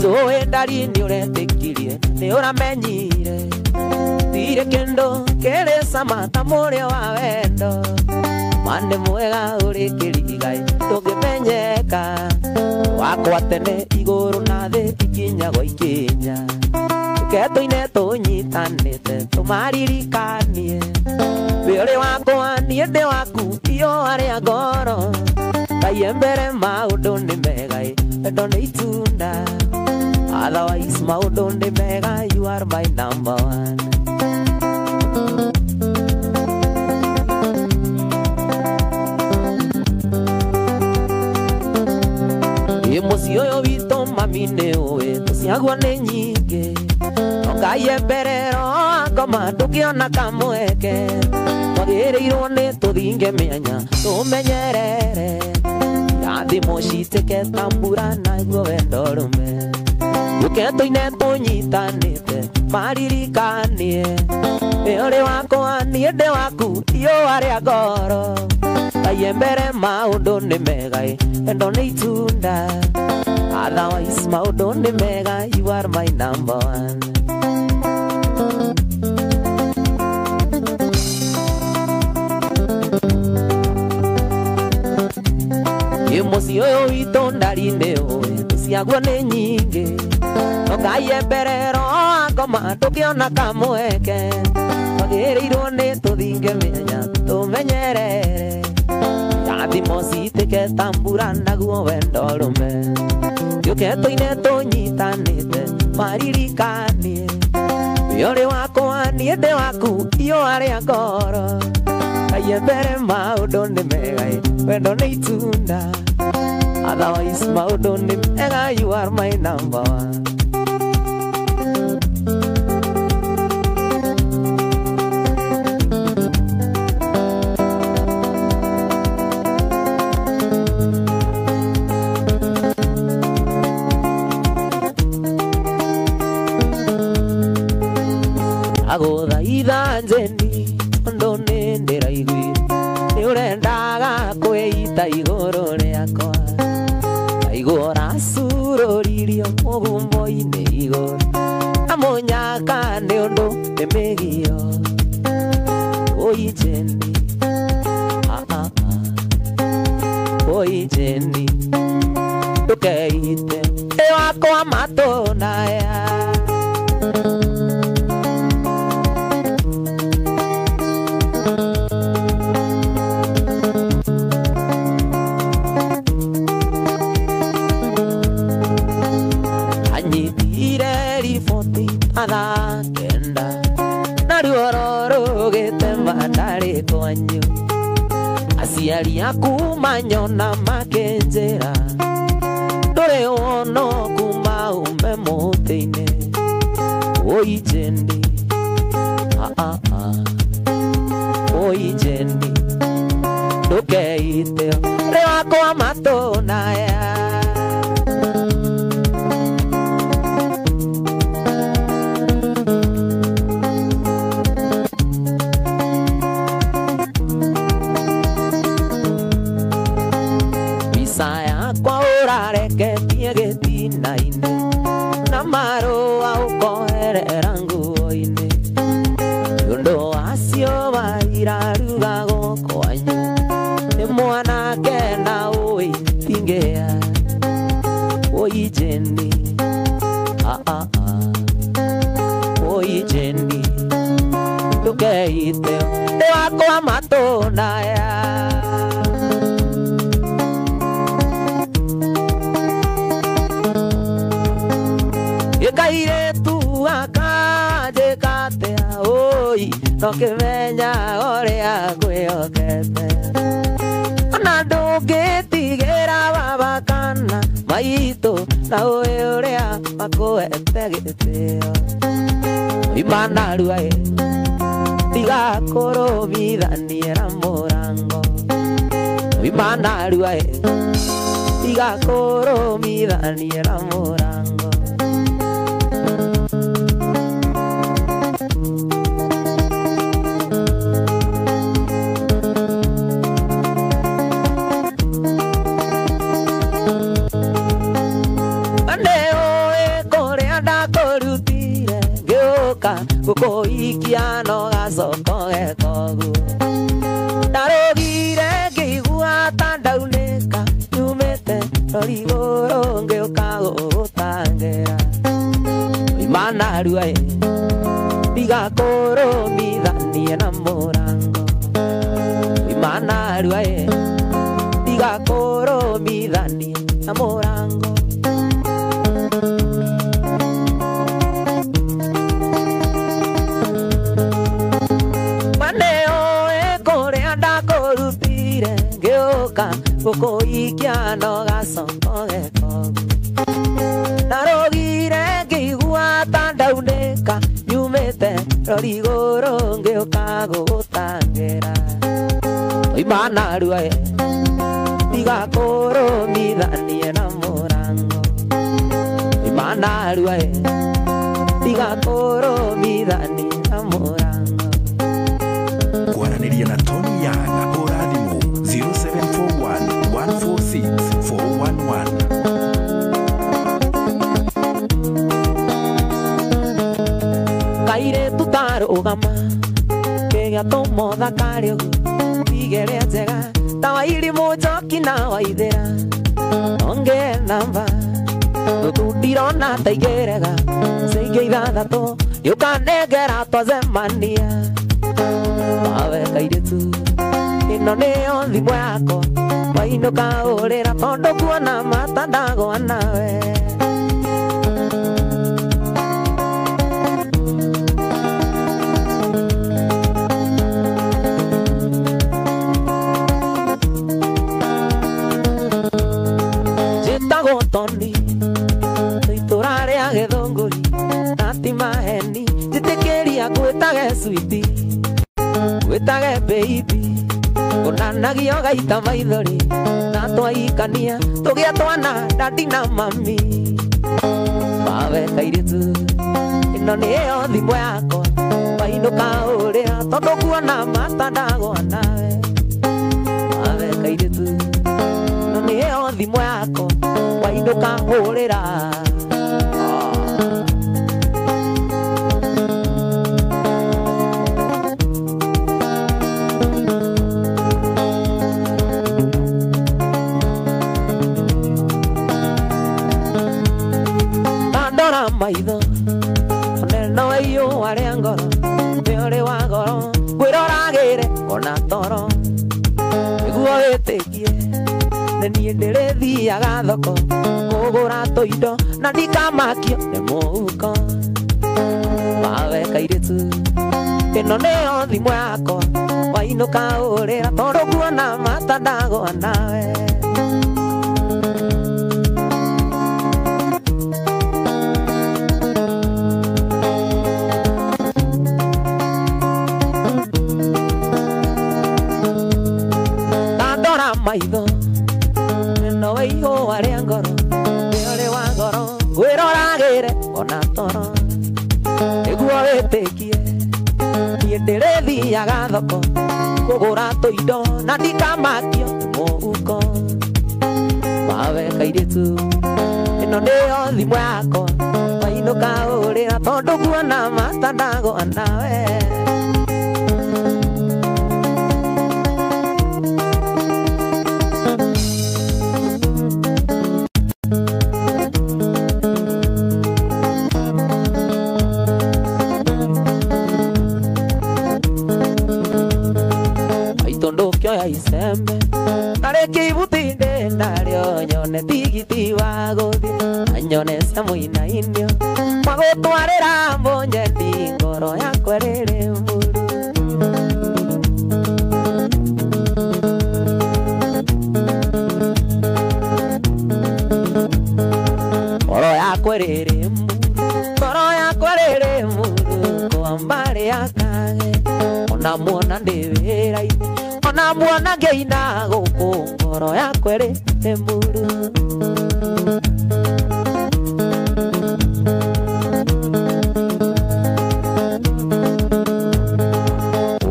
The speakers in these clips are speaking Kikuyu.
Njũĩ ndari nĩ ũretĩkirie nĩ ũramenyire Tirĩ kĩndũ kĩrĩ cama ta mũrĩo wa wendo Ma nĩ mwega ũrĩ kĩrigai ndũngĩmenyeka Wakwa tene igũrũ na thĩ ikinyagwo ikinya Tũke tũine tũnyitanĩte tũmaririkanie Wĩ ũrĩ wakwa niĩ ndĩ waku iyo arĩa ngoro Ngai mbere maũndũ nĩ mega wendo nĩ itunda Otherwise maũndũ nĩ mega you are my number one. Ĩ mũciĩ ũyũ witũ mami nĩ ũĩ tũciagwo nĩ nyingĩ No Ngai mbere roa ngoma ndũngĩona kamweke Twagĩrĩirwo nĩ tũthinge mĩanya tũmenyerere Irathimo citĩke ta mbura naguo wendo rũme Tũke tũine tũnyitanĩte maririkanie Wĩ ũrĩ wakwa niĩ ndĩ waku iyo arĩa ngoro Ngai mbere maũndũ nĩ mega wendo nĩ itunda Otherwise maũndũ nĩ mega you are my number one. Ĩ mũciĩ ũyũ witũ ndari nĩ ũĩ tũciagwo nĩ nyingĩ No Ngai mbere roa ngoma ndũngĩona kamweke Twagĩrĩirwo nĩ tũthinge mĩanya tũmenyerere Irathimo citĩke ta mbura naguo wendo rũme Tũke tũine tũnyitanĩte maririkanie Wĩ ũrĩ wakwa niĩ ndĩ waku iyo arĩa ngoro Ngai mbere maũndũ nĩ mega wendo nĩ itunda Otherwise maũndũ nĩ mega you are my number one. Agũthaitha Njeni tondũ nĩ ndĩraiguire nĩ ũrendaga kwĩita igũrũ rĩakwa Ndaigua ũracurũririo mũgumo-inĩ igũrũ Na mũnyaka nĩ ũndũ nĩ mĩgio Oi Jeni, ah ah ah Oi Jeni, ndũkeite ndĩ wakwa matũ naya. Anyitire riboti mathaa kenda na ruoro rũgĩtema ndarĩ kwanyu Aciari aku manyona makĩnjĩra ndũrĩ wona kuma ume mũtĩ-inĩ Oi Jeni, ah ah ah Oi Jeni, ndũkeite ũrĩ wakwa matũ naya. Mbica yakwa ũrareketie gĩtina-inĩ na marũa ũkoherera nguo-inĩ Nĩ ũndũ wacio wairarugagwo kwanyu nĩ mwanake na ũĩ tingĩa Oi Jeni, ah ah ah Oi Jeni, ndũkeite ndĩ wakwa matũ naya. Kairĩtu gaka njĩka atĩa ũi no kĩmenya ũrĩa ngwĩhokete Ona ndũngĩtigĩra baba kana maitũ na ũĩ ũrĩa makũhete gĩtĩo Ima narua ĩ tiga kũrũmithania na mũrango Ima narua ĩ tiga kũrũmithania na mũrango. Gũkũhikia no gacoka ũgeka ũguo. Ndarũgire ngĩigua ta ndaunĩka nyumĩte rori igũrũ ngĩũka gũgũtangĩra. Oima narua ĩ ndigakũrũmithanie na mũrango. Oima narua ĩ ndigakũrũmithanie na mũrango. Gũkũhikia no gacoka ũgeka ũguo. Ndarũgire ngĩigua ta ndaunĩka nyumĩte rori igũrũ ngĩũka gũgũtangĩra. Oima narua ĩ ndigakũrũmithanie na mũrango. Oima narua ĩ ndigakũrũmithanie na mũrango. Kwaranĩria na Tony Young hũra thimũ 0741 146 411. Kairĩtu tarũgama kĩgĩa tũmotha karĩ ũguo igĩrĩ njega ta wairimũ njoki na waithĩra nonge namba tũtũ ndirona ta ingĩrega ciingĩ ithathatũ nĩũkanengera twacemania. Mawe kairĩtu ĩno nĩyo thimũ yakwa wainũka ũrĩra tondũ kuona mata ndagwa nawe. Njĩtagwo Tony itũra rĩa Gĩthũngũri na ti maheni njĩtĩkĩria ngwĩtage switi ngwĩtage baby ngũnanagio gaita maithori na twaikania tũgĩa twana dadi na mami. Mawe kairĩtu ĩno nĩyo thimũ yakwa wainũka ũrĩra tondũ kuona mata ndagwa nawe. Mawe kairĩtu ĩno nĩyo thimũ yakwa wainũka ũrĩra. Maitho oneno iyũa rĩa ngoro nĩ ũrĩ wa goro ngwĩroragĩre ona toro nĩguo wĩtĩkie nĩ niĩ ndĩrĩthiaga thoko kũgũra tũindo na ndikamakio nĩ mũhuko. Mawe kairĩtu ĩno nĩyo thimũ yakwa wainũka ũrĩra tondũ kuona mata ndagwa nawe. Maitho no iyũa rĩa ngoro nĩ ũrĩ wa goro ngwĩroragĩre ona toro nĩguo wĩtĩkie niĩ ndĩrĩthiaga thoko kũgũra tũindo na ndikamakio nĩ mũhuko. Mawe kairĩtu ĩno nĩyo thimũ yakwa wainũka ũrĩra tondũ kuona mata ndagwa nawe. Icembe narĩkia ibuti-inĩ narĩo nyone tigiti wa gũthiĩ na nyone cia mũinainio magũtwarĩra mũnyendi ngoro yakwa ĩrĩrĩ mburu. Ngoro yakwa ĩrĩrĩ mburu, ngoro yakwa ĩrĩrĩ mburu kwa mbarĩ ya Kage ona muona ndĩ wĩra-inĩ ona muona ngĩina gũkũ ngoro yakwa ĩrĩrĩ mburu.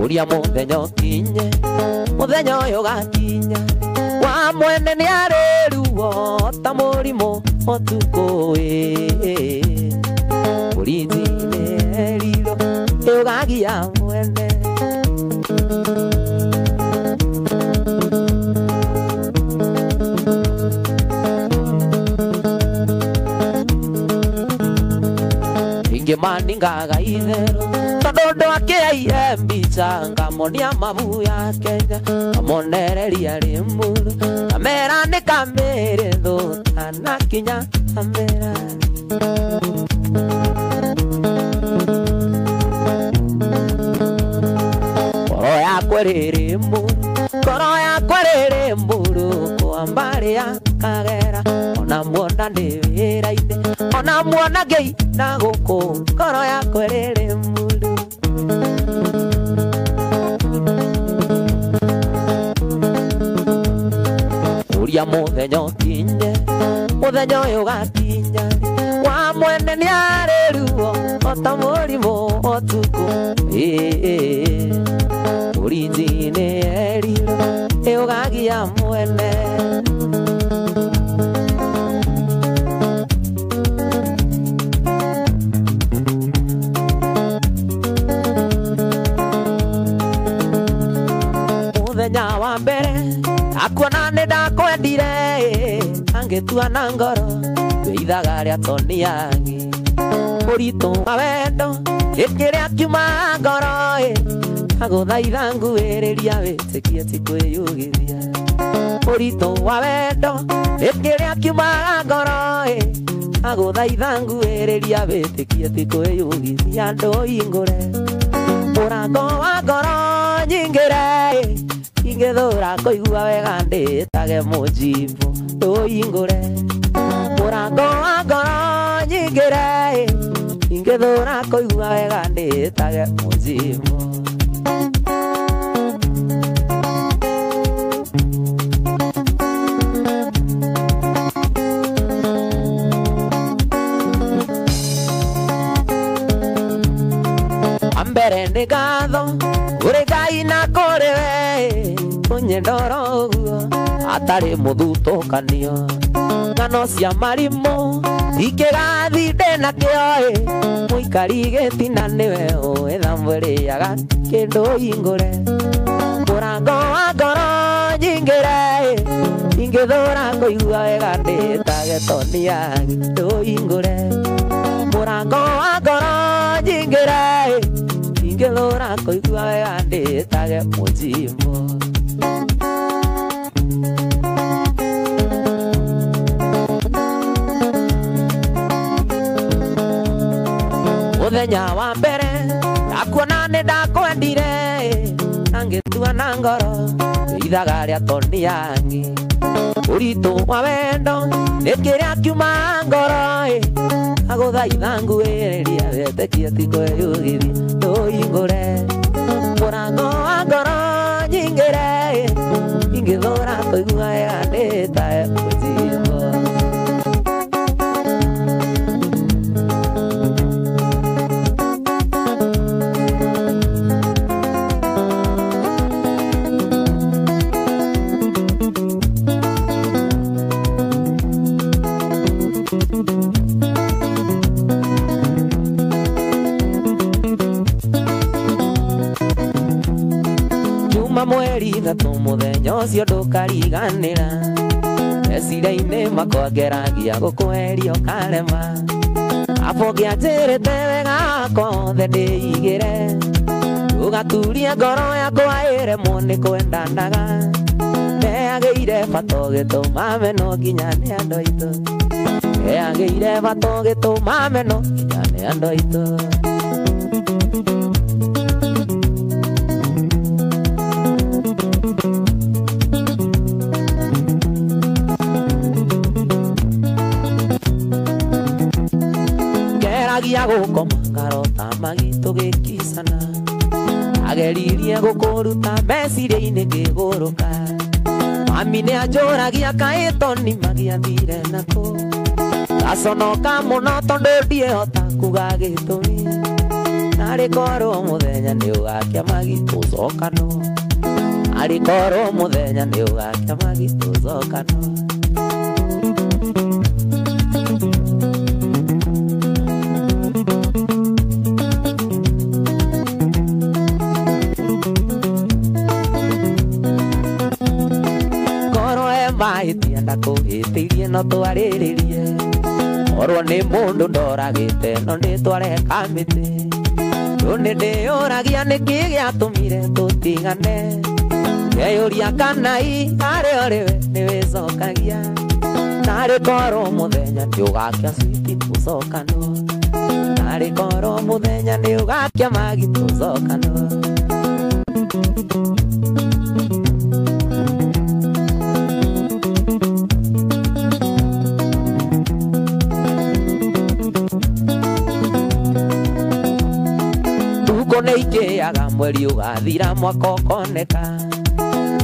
Ũria mũthenya ũkinye mũthenya ũyũ ũgakinya wa mwene nĩ arĩ ruo ta mũrimũ ũtukũ ĩ. Mũrinzi nĩ erirwo ũgagia mwene. Ingĩmaningaga itherũ tondũ ndwakĩaiye mbica ngamonia mabu ya Kenya ngamonereria Limuru ngamera nĩ kamĩrĩ thũ tanakinya kamĩra. Ngoro yakwa ĩrĩ mburu, ngoro yakwa ĩrĩ mburu kwa mbarĩ ya Kagera ona muona ndĩ wĩra-inĩ ona muona ngĩina gũkũ ngoro yakwa ĩrĩ mburu. Ũria mũthenya ũkinye, mũthenya ũyũ ũgakinya wa mwene nĩarĩ ruo ota mũrimũ ũtukũ. Mũrinzi nĩ erirwo ĩũgagia mwene. Mũthenya wa mbere ndakuona nĩ ndakwendire angĩtua na ngoro twĩ ithaga rĩa Tony Young. Ũritũ wa wendo nĩ kĩrĩa kiuma ngoro agũthaitha nguhĩrĩria wĩtĩkie ti kwĩyugithia. Ũritũ wa wendo nĩ kĩrĩa kiuma ngoro agũthaitha nguhĩrĩria wĩtĩkie ti kwĩyugithia. Ndũhingũre mũrango wa ngoro nyingĩre ingĩthũra kũigua wega ndĩtage mũjimbo. Ndũhingũre mũrango wa ngoro nyingĩre ingĩthũra kũigua wega ndĩtage mũjimbo. Mbere nĩ ngatho kũrĩ Ngai na kũrĩ we kũnyendora ũguo hatarĩ mũthutũkanio. Ng'ano cia marimũ ikĩgathi ndĩ nakĩo mũikari gĩtina nĩwe ũĩ thambo ĩrĩaga kĩndũ hingũre mũrango wa ngoro nyingĩre ingĩthũra kũigua wega ndĩtage Tony Young. Ndũhingũre mũrango wa ngoro nyingĩre ingĩthũra kũigua wega ndĩtage mũjimbo. Mũthenya wa mbere ndakuona nĩ ndakwendire na ngĩtua na ngoro ithaga rĩa Tony Young. Ũritũ wa wendo nĩ kĩrĩa kiuma ngoro agũthaitha nguhĩrĩria wĩtĩkie ti kwĩyugithia. Ndũhingũre mũrango wa ngoro nyingĩre ingĩthũra kũigua wega ndĩtae mũjimbo. Juma mweri ithatũ mũthenya ũcio ndũkariganĩra meciria-inĩ makwa ngeragia gũkweheria ũkarema. Abo ngĩanjĩrĩte wega wakwa wothe ndĩigĩre ndũgaturie ngoro yakwa ĩremwo nĩ kwendanaga. Ndeagĩire bata ũgĩtũma meno nginya nĩ andũ aitũ, ndeagĩire bata ũgĩtũma meno nginya nĩ andũ aitũ. Ngeragia gũkoma ngarota magitũ gĩkicana ageririe gũkũruta meciria-inĩ ngĩgũrũka. Mami nĩ anjũragia kaĩ Tony magĩathire nakũ, ngaconoka mũno tondũ ndiehota kuga gĩtũmi. Narĩ korwo mũthenya nĩ ũgakĩa magitũcokanwo, arĩ korwo mũthenya nĩ ũgakĩa magitũcokanwo. no twarĩrĩrie orwo nĩ mũndũ ndoragĩte no ndĩtware kamĩtĩ rĩu nĩ ndĩyũragia nĩkĩ gĩatũmire tũtigane ngeyũria kana arĩ o rĩwe nĩwĩcokagia narĩ korwo mũthenya nĩũgakia switi tũcokanwo narĩ korwo mũthenya nĩũgakia magi tũcokanwo. Nĩikĩaga mweri ũgathira mwaka ũkoneka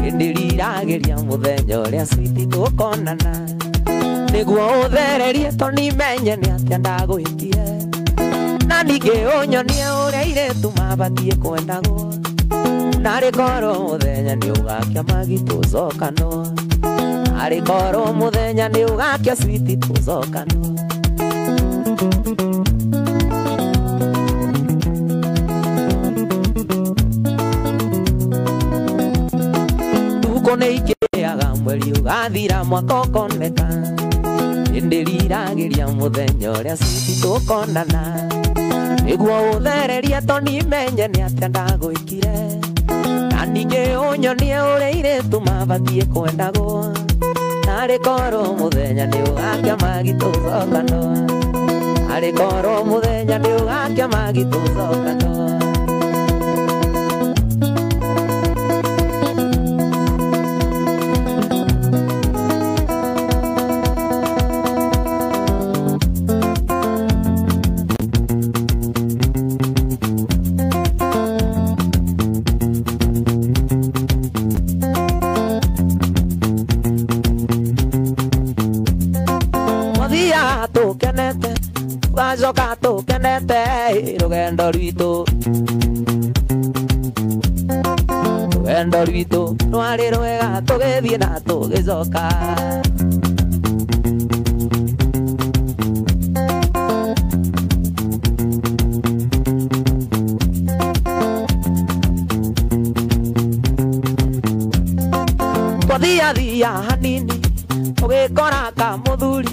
ĩndĩriragĩria mũthenya ũrĩa switi tũkonana nĩguo ũthererie tondũ menye nĩ atĩa ndagwĩkire na ningĩ ũnyonie ũrĩa airĩtu mabatiĩ kwendagwo narĩ korwo mũthenya nĩũgakia magi tũcokanwo narĩ korwo mũthenya nĩũgakia switi tũcokanwo. Nĩikĩaga mweri ũgathira mwaka ũkoneka ĩndĩriragĩria mũthenya ũrĩa switi tũkonana nĩguo ũthererie tondũ menye nĩ atĩa ndagwĩkire na ningĩ ũnyonie ũrĩa airĩtu mabatiĩ kwendagwo narĩ korwo mũthenya nĩũgakia magi tũcokanwo narĩ korwo mũthenya nĩũgakia magi tũcokanwo. Tũgacoka tũkenete rũgendo rwitũ rũgendo rwitũ rwarĩ rwega tũgĩthiĩ na tũgĩcoka. Twathiathia hanini tũgĩkora kamũthuri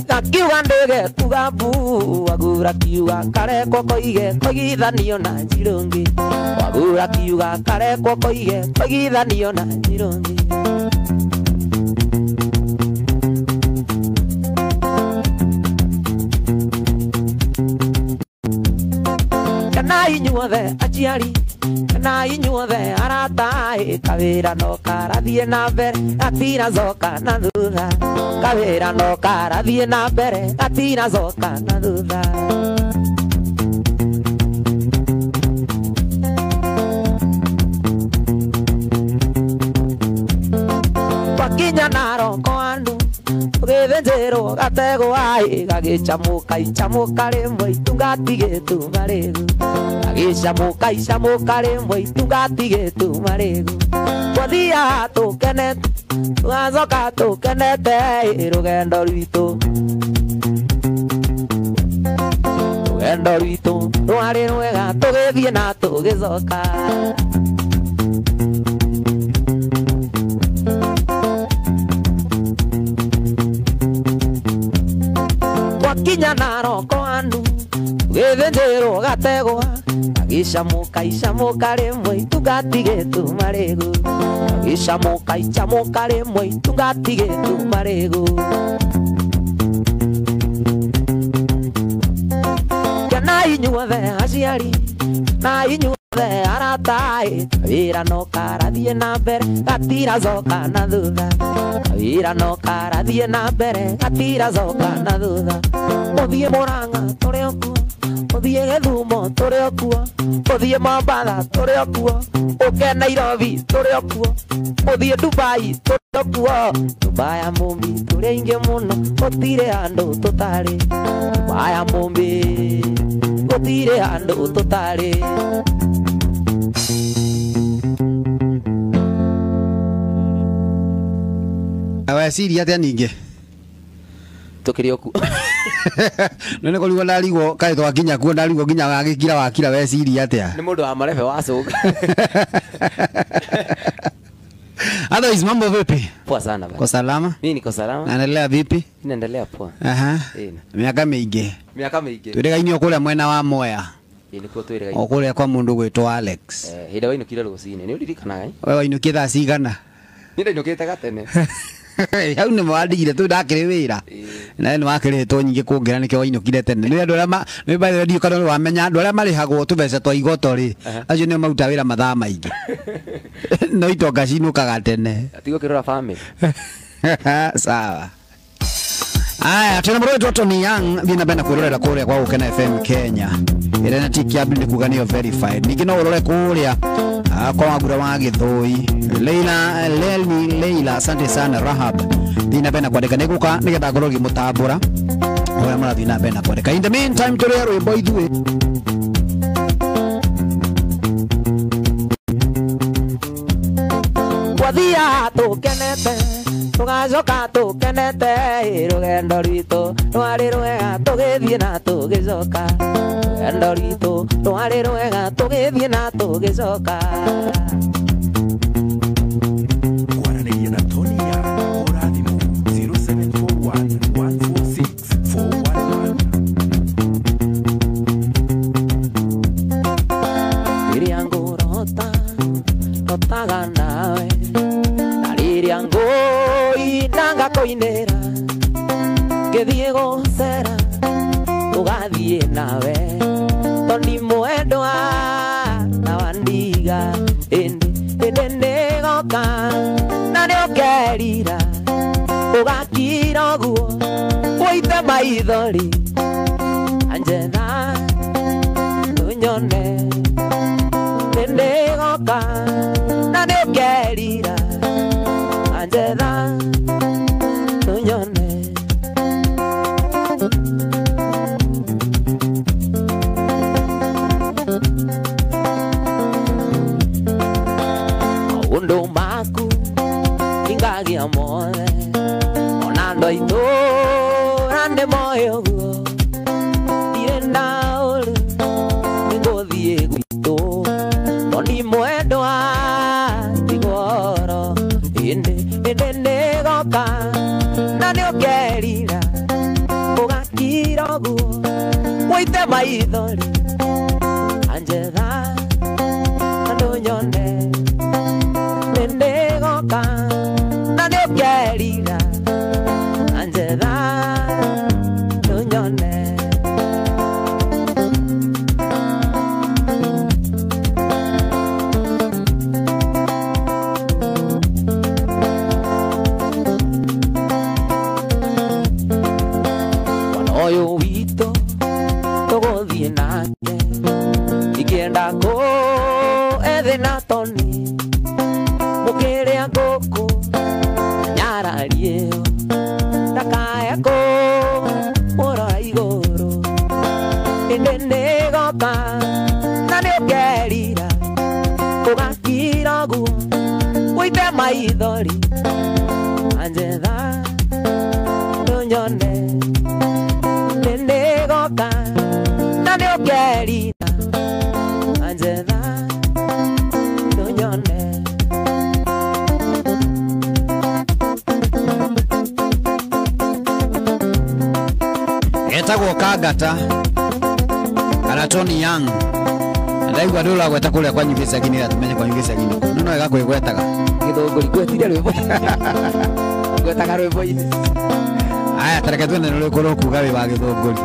gakiuga ndĩge kuga mbu wagura kiuga karekwo koige koigithanio na njirũngĩ wagura kiuga karekwo koige koigithanio na njirũngĩ. Kana inyuothe aciari kana inyuothe arata kawĩra no karathiĩ na mbere gatiracoka na thutha kawĩra no karathiĩ na mbere gatiracoka na thutha. Twakinya Naroko andũ tũgĩthĩnjĩrwo gategwa gagĩcamũka icamũka rĩmwe itungatigĩtu marĩgu gagĩcamũka icamũka rĩmwe itungatigĩtu marĩgu twathiaga tũkenete tũgacoka tũkenete rũgendo rwitũ rũgendo rwitũ rwarĩ rwega tũgĩthiĩ na tũgĩcoka. Twakinya Naroko andũ tũgĩthĩnjĩrwo gategwa gagĩcamũka icamũka rĩmwe itungatigĩtu marĩgu gagĩcamũka icamũka rĩmwe itungatigĩtu marĩgu. Kana inyuothe aciari na inyuothe arata kawĩra no karathiĩ na mbere gatiracoka na thutha kawĩra no karathiĩ na mbere gatiracoka na thutha. Ũthiĩ Mũrang'a tũrĩ o kuo ũthiĩ Gĩthumo tũrĩ o kuo ũthiĩ Mombatha tũrĩ o kuo ũke Nairobi tũrĩ o kuo ũthiĩ Dubai tũrĩ o kuo nyũmba ya Mũmbi tũrĩ aingĩ mũno gũtirĩ handũ tũtarĩ nyũmba ya Mũmbi gũtirĩ handũ tũtarĩ. Weciria atĩa ningĩ tũkĩrĩ o kuo no nĩ kũrigwo ndarigwo kaĩ twakinya kuo ndarigwo nginya wagĩkira wakira weciria atĩa nĩ mũndũ wa marebe wacũnga. Otherwise mambo vipi? Poa sana bana. Kwa salama? Mimi niko salama. Naendelea vipi? Naendelea poa. Aha. Ĩĩ. Miaka mĩingĩ. Miaka mĩingĩ. Twĩrĩgaine o kũrĩa mwena wa Mwea. Ĩĩ nĩkuo twĩrĩgaine. O kũrĩa kwa mũndũ gwĩtwo Alex. Eh, hĩndĩ wainũkire rũcinĩ nĩ ũririkanaga eh? We wainũkie thaa cigana? Niĩ ndainũkĩte gatene. Hau nĩ wandigire tu ndakĩrĩ wĩra. Nawe nĩ wakĩrĩtwo nyingĩ kũngĩra nĩkĩo wainũkire tene. Nĩ andũ arĩa nĩ by the way ndiũ kana nĩ wamenya andũ arĩa marĩhagwo tũbeca twa igoto rĩ, acio nĩo maruta wĩra mathaa maingĩ. No itonga cinũkaga tene. Atigo kĩrora family. Sawa. Aya, tena mũrũ wetu Tony Young thiĩ na mbere na kwĩrorera kũrĩa kwa Gũkena FM Kenya. Ĩrĩa na tick ya blue nĩ kuga nĩyo verified. Ningĩ no ũrore kũrĩa kwa Wambura wa Gĩthũi. Leila Leli Leila, asante sana Rahab. Thiĩ na mbere na kwandĩka nĩ gũka nĩgetha ngorwo ngĩmũtambũra ũrĩa mũrathiĩ na mbere na kwandĩka. In the meantime tũrĩe rwĩmbo ithuĩ. Twathiaga tũkenete tũgacoka tũkenete rũgendo rwitũ rwarĩ rwega tũgĩthiĩ na tũgĩcoka rũgendo rwitũ rwarĩ rwega tũgĩthiĩ na tũgĩcoka. Kwaranĩria na Tony Young hũra thimũ 0741 146 411. Rĩrĩa ngũrota rotaga nawe na rĩrĩa ngũina ngakũinĩra ngĩthiĩ gũcera tũgathiĩ nawe tondũ mwendwa na wandiga ĩndĩ ĩndĩ nĩgoka na nĩũkerira ũgakira ũguo ũite maithori anjetha ndũnyone nĩgoka na nĩũkerira anjetha ndũnyone. Maũndũ maku ingagia mothe ona andũ a itũũra nĩmoĩ ũguo ndirĩ na ũru nĩngũthiĩ gwitũ tondũ mwendwa tigworo ĩndĩ ĩndĩ nĩgoka na nĩũkerira ũgakira ũguo ũite maithori anjetha andũ nyone nĩgoka na nĩũkerira anjetha ndũnyone. Mwana ũyũ witũ tũgũthiĩ nake ingĩenda kũ ethĩ na Tony mũkĩrĩa ngũkũ nyararie ndakae kũ mũrora igũrũ ĩndĩ nĩgoka na nĩũkerira ũgakira ũguo ũite maithori anjetha ndũnyone nĩgoka na nĩũkerira anjetha ndũnyone. Etagwo Kangata kana Tony Young. Ndaigua ndå ũragweta kũrĩa kwanyu gĩcagi-inĩ gatumenye kwanyu gĩcagi-inĩ kũ. No no wega kwĩgwetaga. Gĩthũngũri ngwetire rwĩmbo ngwetaga rwĩmbo-inĩ. Aya tareke tuone nĩ rũrĩkũ rũkuga wĩ wa Gĩthũngũri.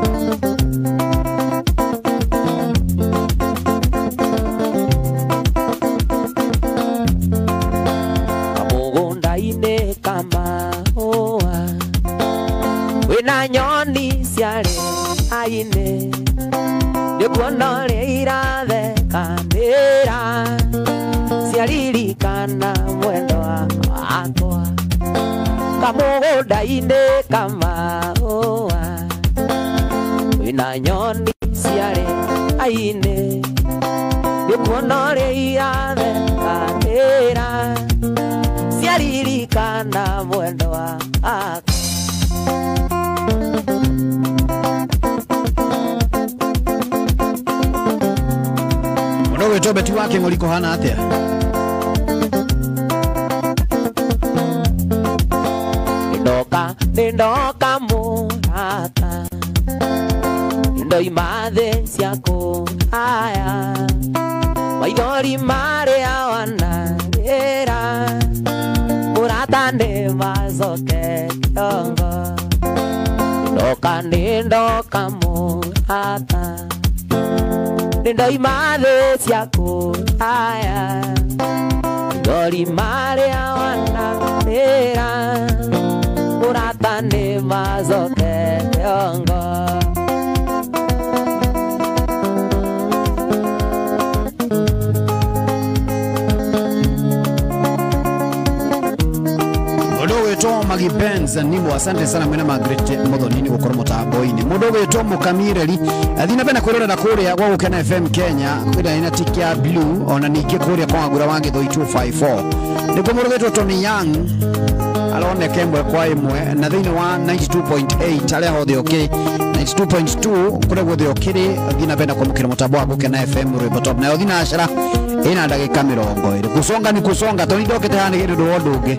Kamũgũnda-inĩ kamahũa wĩna nyoni ciarĩ ainĩ nĩkuona ũrĩa irathekanĩra ciaririkana mwendwa wakwa kamũgũnda-inĩ kamahũa wĩna nyoni ciarĩ ainĩ nĩkuona ũrĩa irathekanĩra ciaririkana mwendwa wakwa. Mũndũ ũgwĩtwo Beti wa Kĩng'ori kũhana atĩa? Nĩndoka nĩndoka mũrata ndoima thĩ cia kũraya maithori marĩa wanarĩra mũrata nĩmacoke kĩongo nĩndoka nĩndoka mũrata nĩndoima thĩ cia kũraya maithori marĩa wanarĩra mũrata nĩmacoke kĩongo. Magi Benz nimo asante sana mwena Margaret Muthoni gukorwo mutambo-ini mundu gwitwo Mukamireri athina bena kwirorera kuria gwa Gukena FM Kenya kwina ina tiki ya blue ona ningi kuria kwa Ngura wa Githui 254 niguo mundu gwitwo Tony Young aroneka imwe kwa imwe na thiini wa 92.8 aria hothe ukiri 92.2 kuria guothe ukiri thina bena kwamukira mutambo wa Gukena FM rwimbo top nayo thina acara ina ndagika 20 kusonga ni kusonga Tony ndokete hana ni undu ungi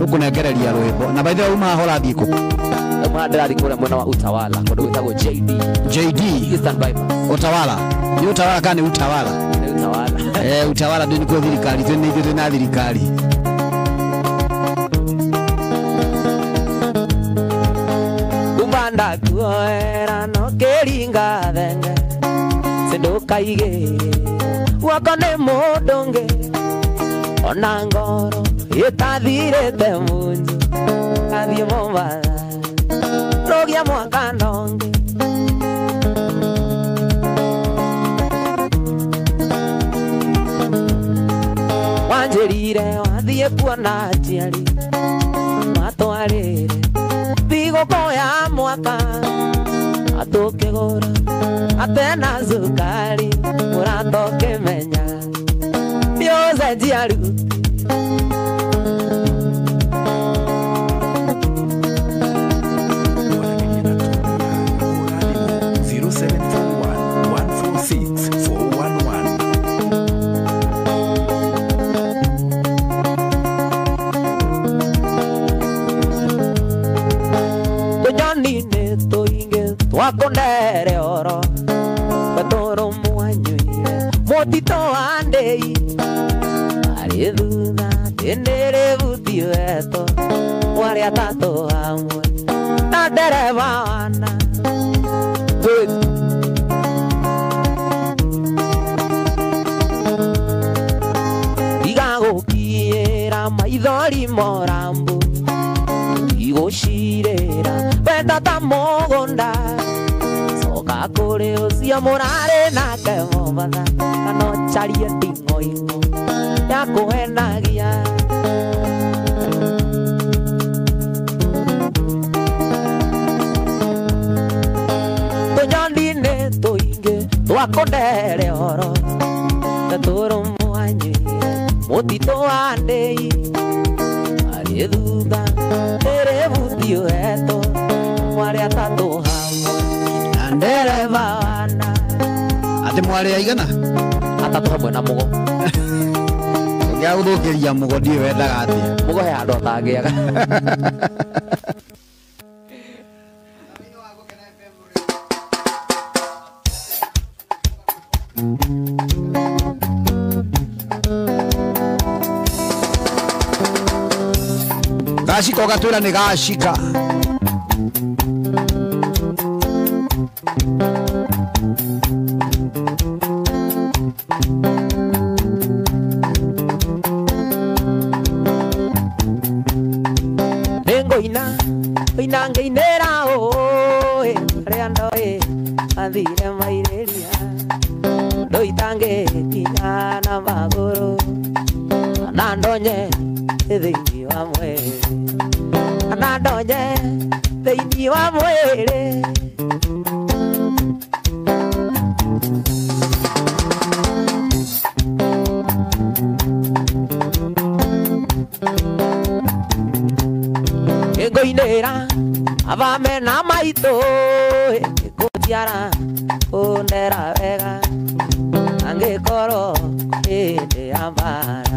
ukunengereria rwimbo na by the way uma hora thiku uma ndirathi kuria mwena wa Utawala kundu gwitagwo JD JD Eastern Bypass. Utawala ni Utawala kana ni Utawala ni Utawala Utawala ndio nikuo thirikari twina ithuĩ twina thirikari kumanda kuoera no kiringa thenge sindukaige guoko ni mundu ungi ona ngoro itathirite munju athiĩ Mombatha rũgia mwaka nongi wanjĩrire wathiĩ kuona aciari matwarĩre thigũkũ ya mwaka atũkĩgũra atena cukari mũrata ũkĩmenya nĩũcenjia rĩu. Twakondere oro twatoro mwanyuire mutito wa ndei ari thutha ndĩrĩbuti wetwo mwarĩ atatũ hamwe na ndereba wana. Ndigagũkiĩra maithori morambu igũcirĩra wenda ta mũgũnda coka kũrĩ ũcio mũrarĩ nake Mombatha kana ũcarie nding'oing'o ya kũhenagia. Tũnyoni-inĩ tũingĩ twakũndere oro tetũrũ mwanyuire mũtitũ wa ndĩi arĩ thutha ndĩrĩbuti wetwo mwarĩ atatũ hamwe na ndereba wana. Atĩ mwarĩ aigana atatũ hamwe na mũgo ũngĩagũthũkĩria mũgo ndiũĩ wendaga atĩa mũgo he handũ atangĩaga. Gacika ũgatwĩra nĩ gacika. Nĩngũina ngũina ngĩinĩra ũĩ arĩa ndoĩ mathire mairĩria ndũ itangĩkinya na magũrũ kana ndonye thĩinĩ wa mwĩrĩ kana ndonye thĩinĩ wa mwĩrĩ. Nĩngũinĩra avame na maitũ ngũciara kũndera wega angĩkorwo hĩndĩ ya mbara.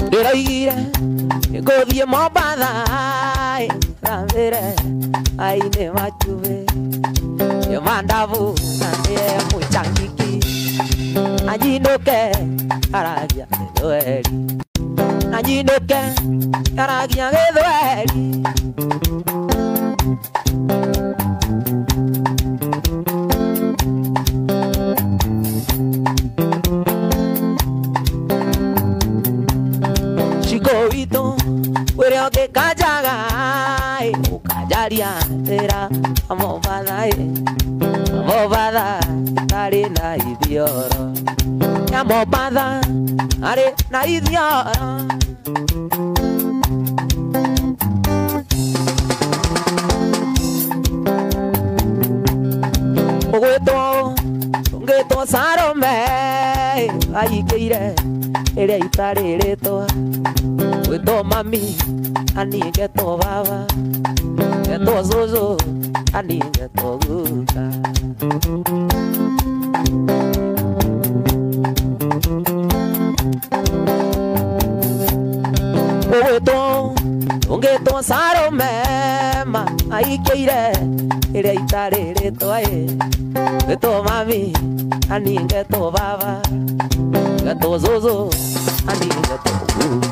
Ndĩroigire ngũthiĩ Mombatha thambĩre aine macumbĩ mandavu na ndĩe mũchangiki anyinũke aragia gĩthweri anyinũke aragia gĩthweri. Shiko witũ ũrĩa ũngĩkanjaga ũkanjaria tĩra Mombatha Mombatha arĩ na ithioro ya Mombatha arĩ na ithioro. Ũgwĩtwo ũngĩtwo Salome aikĩire ĩrĩa itarĩ rĩtwa gwĩtwo mami aningetwo baba ngetwo cũcũ aningetwo guka. Ũgwĩtwo ũngĩtwo Salome ma aikĩire ĩrĩa itarĩ rĩtwa gwĩtwo mami aningetwo baba ngetwo cũcũ aningetwo guka.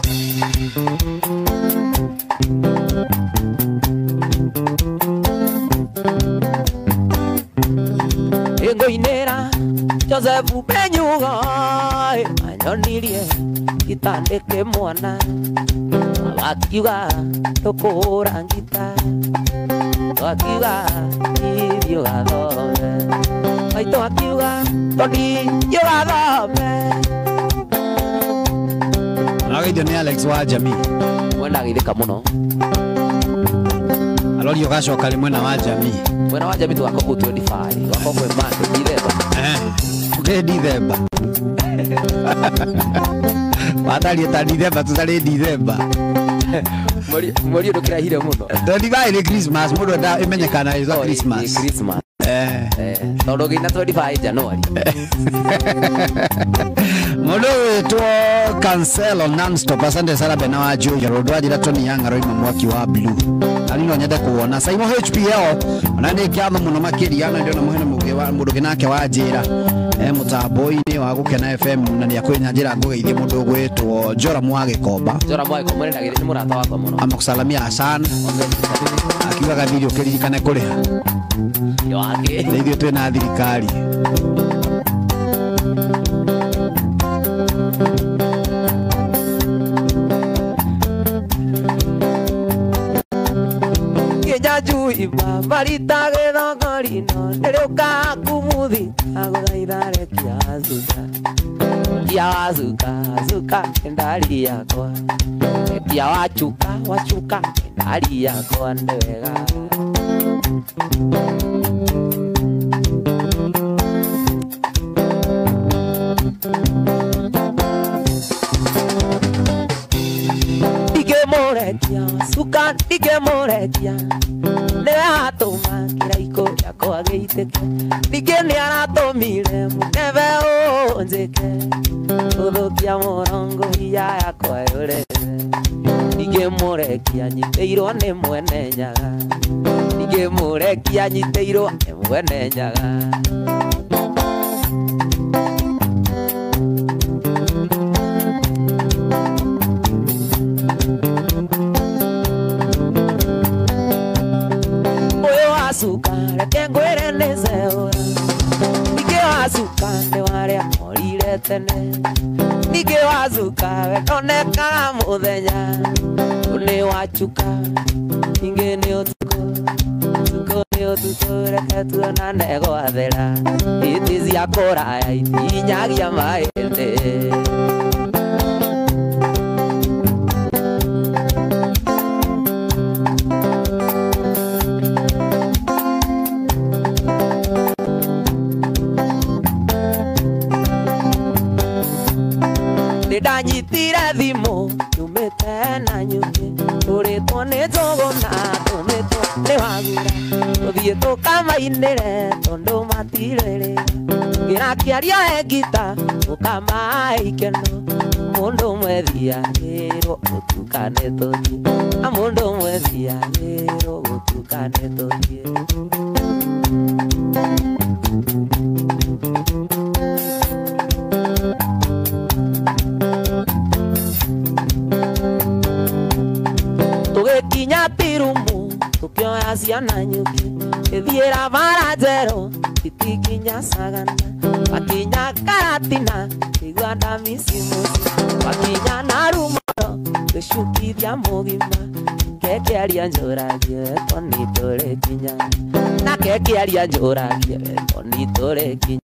Ngũinĩra Joseph Benyugo anyonirie gĩtandĩke mwana wakiuga tũkũhũra ngita twakiuga ithiĩ ũgathome maitũ akiuga tondithiĩ ũgathome. Arageithio nĩ Alex wa Jamii. Mwena agĩthĩka mũno arori ũgacoka rĩ mwena wa Jamii. Mwena wa Jamii tũgakorwo 25 tũgakorwo kwĩ Monday Dithemba. Tũkĩ Dithemba watariĩ ta Dithemba tũtarĩ Dithemba mweri ũyũ ndũkĩraihire mũno 25 nĩ Christmas mũndũ enda ĩmenyekana ĩtwa Christmas. Christmas tondũ ngĩina 25 January. Mũndũ wĩtwo Cancelo non-stop asante sana Bena wa Juja Road wajira Tony Young aroima mwaki wa blue na no nyende kuona Simon HPL ona nĩ kĩama mũno makĩria na ndĩona mũhene mũgĩ wa mũndũ gĩnake wa njĩra mũtambo-inĩ wa Gũkena FM na nĩ akwĩnya njĩra ngũgeithie mũndũ ũgwĩtwo Joram wa Gĩkomba. Joram wa Gĩkomba nĩ mũrata wakwa mũno amũsalamia sana akiugaga thiri ũkĩririkane kũrĩha nĩ ithuĩ twĩna thirikari. Marita gĩthogorino nĩrĩũka kumuthi agũthaitha rekia zuka kia wazuka zuka ndari yakwa rekia wachuka wachuka ndari yakwa nĩ wega. Ndingĩmũrekia cuka ndingĩmũrekia nĩwe atũma kĩraikũ gĩakwa gĩitĩke ningĩ nĩaratũmire mũkebe ũnjĩke gũthũkia mũrongo hinya yakwa yũrĩte ndingĩmũrekia nyitĩirwo nĩ mwene nyaga ndingĩmũrekia nyitĩirwo nĩ mwene nyaga. Wacuka reke ngwĩre nĩ ceũra ningĩ wacuka nĩ warĩa morire tene ningĩ wacuka we ndonekaga mũthenya nĩ wacuka ningĩ nĩ ũtukũ ũtukũ nĩ ũtukũ reke tuonane gwathera iti cia kũraya itinyagia mahĩndĩ. Ndanyitire thimũ nyumĩte na nyuki tũrĩtwo nĩ njũgũ na tũmĩtwo nĩ wagura tũthiĩ tũkamainĩre tondũ matirĩrĩra Ngĩrakĩaria egita ũkamaikeno mũndũ mwethiagĩrwo ũtukane tũthiĩ na mũndũ mwethiagĩrwo ũtukane tũthiĩ. Tũgĩkinya tirumu tũkĩoya ciana nyuki ĩthiĩra bara njerũ itikinya sagana wakinya karatina igua ndamisimuci wakinya narumoro gĩcukithia mũgima kekĩaria njũragie toni tũrĩkinya na kekĩaria njũragie toni tũrĩkinya.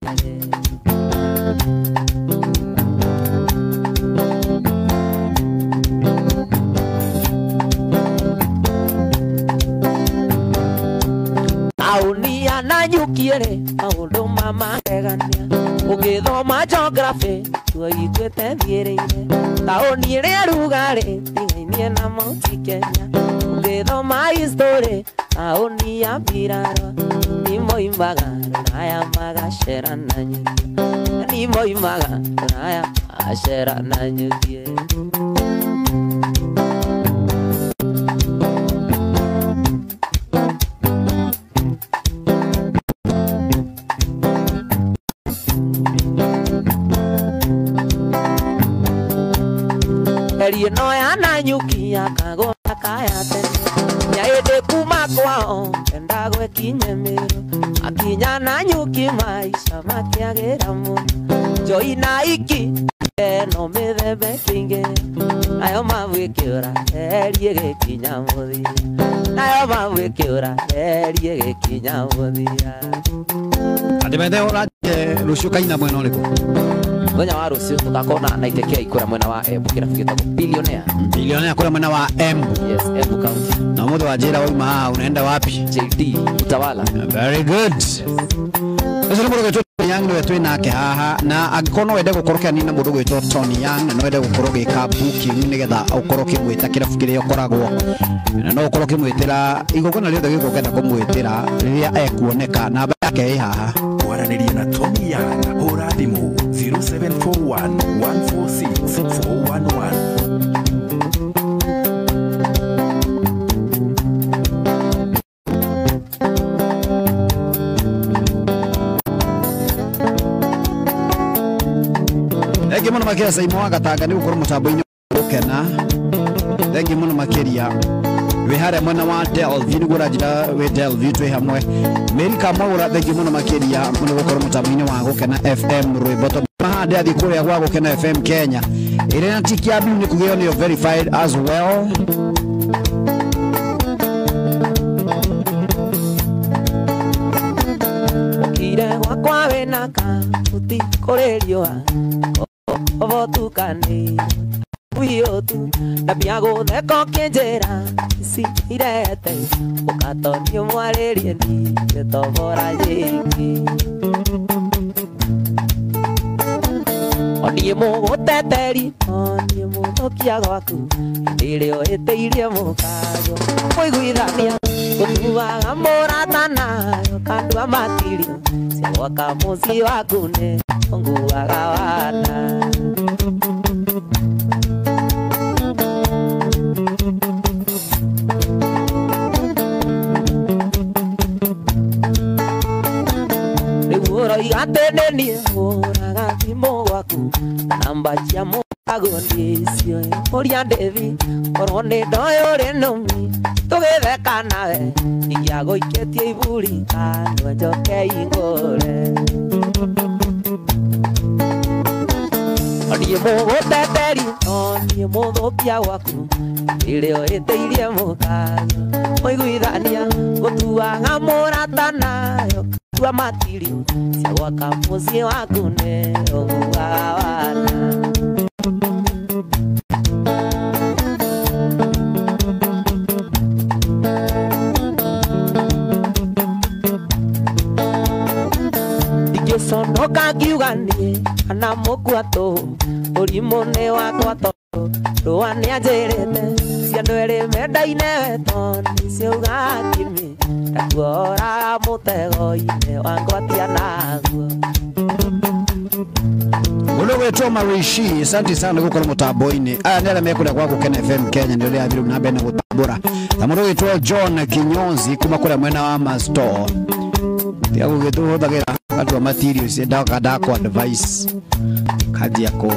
Taũni na nyukiere maũndũ ma magegania ũgĩthoma geography tuoiguĩte thiĩrĩire taũni ĩrĩa rugarĩ tigainie na Mount Kenya ũgĩthoma history taũni ya mbirarwa nĩmoimaga rũraya magacera na nyuki nĩmoimaga rũraya magacera na nyuki. Eri no ya na nyuki akagona kaya tene nyaende kuma kwao enda gwekinye mĩrũ akinya na nyuki maisha makĩagĩra mũno njoi na iki eno mĩthemba ĩkĩingĩ nayo mabwĩkĩũra eri ĩgĩkinya mũthia nayo mabwĩkĩũra eri ĩgĩkinya mũthia. Atĩ ũrathiĩ rũciũ kaina mwena ũrĩkũ? Mũthenya wa rũciũ tũgakorwo na itekea ikũra mwena wa Embu kĩrabu gĩtagwo Billionaire. Billionaire kũrĩa mwena wa Embu. Yes, Embu County. Na mũthĩ wa njĩra wauma haha unaenda wapi? JD Utawala. Very good. Ũcio nĩ mũndũ ũgwĩtwo Tony Young nĩwe twĩ nake haha na angĩkorwo no wende gũkorwo ũkĩanina mũndũ ũgwĩtwo Tony Young na no wende gũkorwo ũgĩka booking nĩgetha ũkorwo ũkĩmwĩta kĩrabu kĩrĩa ũkoragwo na no ũkorwo ũkĩmwĩtĩra igongona rĩothe gĩũka ũkenda kũmwĩtĩra rĩrĩa ekuoneka namba yake ĩ haha. Kwaranĩria na Tony Young hũra thimũ 0741 146 411. Thengi mũno makĩria Saimo wa Gatanga nĩ gũkorwo mũtambo-inĩ gũkena. Thengi mũno makĩria wĩ harĩa mwena wa Delview nĩguo ũranjĩra wĩ Delview twĩ hamwe. Mary Kamwaura thengi mũno makĩria nĩ gũkorwo mũtambo-inĩ wa Gũkena FM rwĩmbo tondũ mahande athiĩ kũrĩa gwa Gũkena FM Kenya ĩrĩa na tiki ya blue nĩ kugĩo nĩyo verified as well. Ũkire gwakwa wĩna kabuti kũrĩ riũa obotukani wiyotu ndambia gũtheka ũkĩnjĩra ici irete ũkatonio mwarĩrie ningĩtobora yĩngĩ oniĩ mũgũteteri oniĩ mũthũkia gwaku hĩndĩ ĩrĩa ũhĩtĩirie mũkago mũiguithania gũtuaga mũrata nayo kandua matirio cia gwaka mũciĩ waku nĩ ũnguaga wana. Atĩ nĩ niĩ hũraga thimũ gwaku namba cia mũkago ndĩcioĩ ũria ndĩthi korwo nĩ ndoĩ ũrĩ nũmi tũgĩtheka nawe ingĩagũikĩtie iburi kanua njoke ingũre niĩ mũgũteteri no niĩ mũthũkia gwaku ĩrĩa ũhĩtĩirie mũkago mũiguithania gũtuaga mũrata nayo tua matirio cia gwaka mũciĩ waku nĩ ũguaga wana. Ndingĩconoka ngiuga niĩ kana mũkua tũhũ ũrimũ nĩ wakwa tondũ rũa nĩanjĩrĩte ciandũ erĩ mendaine tondũ ciauga kimi ndakuoraga mũtego-inĩ wangwatia naguo. Mũndũ gwĩtwo Marishi, asante sana gũkorwo mũtambo-inĩ. Aya nĩ arĩa mekũrĩa gwa Gũkena FM Kenya, nĩ rĩrĩa athiru na mbere na gũtambũra. Na mũndũ gwĩtwo John Kinyonzi kuma kũrĩa mwena wa Masto. Tiga gũgĩtũhũthagĩra gatua materials ndaka ndakwa advice kanjia kũ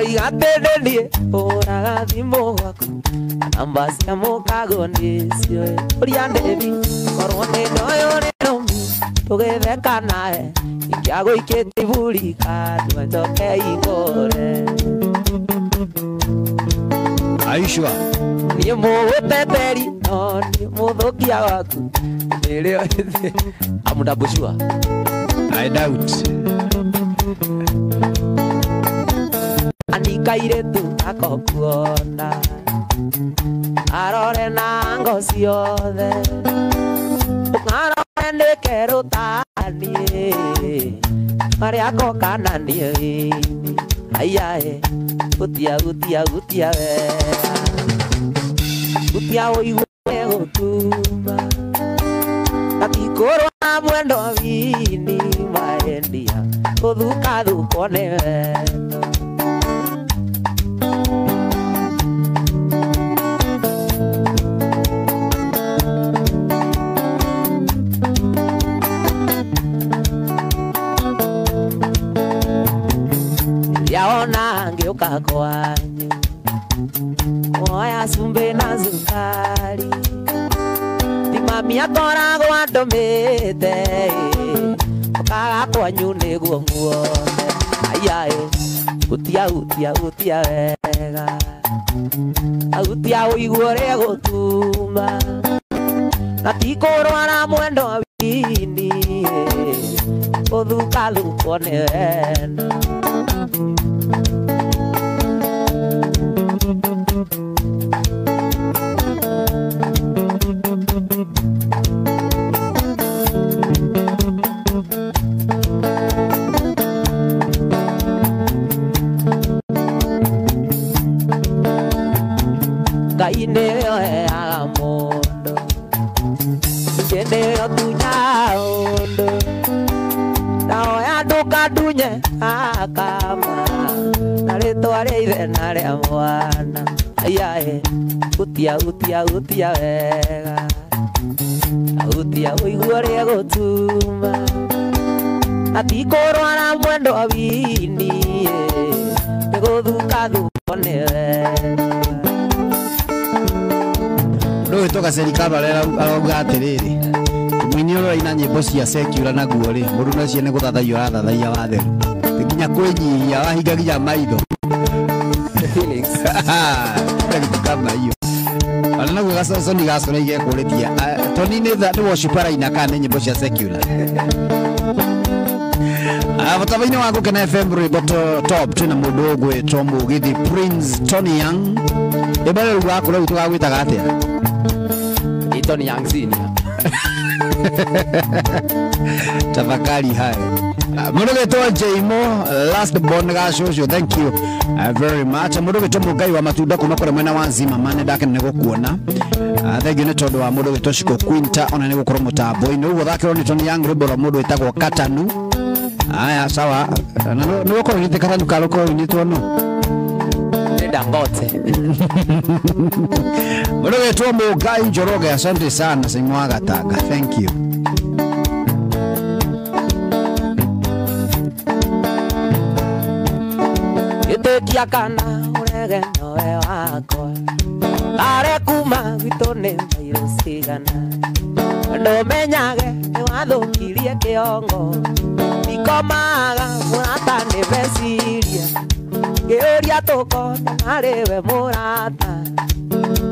Igatenenie uraga thimũ gwaku namba cia mũkago nĩcio ũria ndĩthi korwo nĩ ndoĩ ũrĩ rũmi tũgĩtheka nawe ingĩagũikĩtie iburi kanua njoke igũre. Aishwa niĩ mũgũteteri no niĩ mũthũkia waku nĩrĩo amũndambucua. I doubt. Andikaire tu akokuona arore na ngo ciothe ũkarore nĩ kerũ taniĩ marĩa ngoka na niĩ aiae gutia gutia gutia wega gutia ũigue gũtuma gatikorwo na mwendo wini maendia gũthukathukwo nĩ wendo. Yaona ngĩũka kwanyu kuoya cumbĩ na cukari ti mami akoragwo andũmĩte ũkaga kwanyu nĩguo muone aiaĩ gutia gutia gutia wega agutia ũigue ũrĩa gũtuma na ti kũrwara mwendo wini gũthukathukwo nĩ wendo. Ngai nĩwe ũheaga mũndũ ningĩ nĩwe ũtunyaga ũndũ ndahoya ndũkandunye akama na rĩtwa rĩa ithe na rĩa mwana aiae gutia gutia gutia wega gutia ũigue ũrĩa gũtuma na ti kũrwara mwendo wini nĩ gũthukathukwo nĩ wega. Mũndũ ũyũ tũgacerikaba arauga atĩrĩrĩ mũini ũrĩa ũraina nyĩmbo cia secular naguo rĩ mũndũ ũcio nĩ gũthathaiya ũrathathaiya watheru nginya kwĩnyihia wahinga nginya maitho kitu kama hiyo. Ona naguo gacoconi gacora igekũrĩtie Tony nĩ worship araina kana nĩ nyĩmbo cia secular. Mũtambo-inĩ wa Gũkena FM rwĩmbo top twĩna mũndũ ũgwĩtwo Mũgithi Prince Tony Young. Rwĩmbo rũrũ rwaku rĩu tũgagwĩtaga atĩa? Tony Young Senior. Tafakari hayo. Mũndũ ũgwĩtwo Jaimo last born gacũcũ, thank you very much. Mũndũ ũgwĩtwo Mũngai wa matunda kuma kũrĩa mwena wa Zima mane ndakena nĩ gũkuona. Thank you nĩ tondũ wa mũndũ ũgwĩtwo Shiko Quinta ona nĩ gũkorwo mũtambo-inĩ. Ũguo thakĩrwo nĩ Tony Young rwĩmbo rwa mũndũ wĩtagwo Katanu. Aya sawa. Na nĩ gũkorwo nĩ Katanu karũkorwo nĩ no. Dangote. Mũndũ ũgwĩtwo Mũngai Njoroge, asante sana Simwa Gatanga, thank you. Ĩtĩkia kana ũrege nowe wakwa kare kuma gwitũ nĩ mairũ cigana ndũmenyage nĩ wathũkirie kĩongo ndikomaga mũrata nĩ meciria ngĩũria tũkona harĩ we mũrata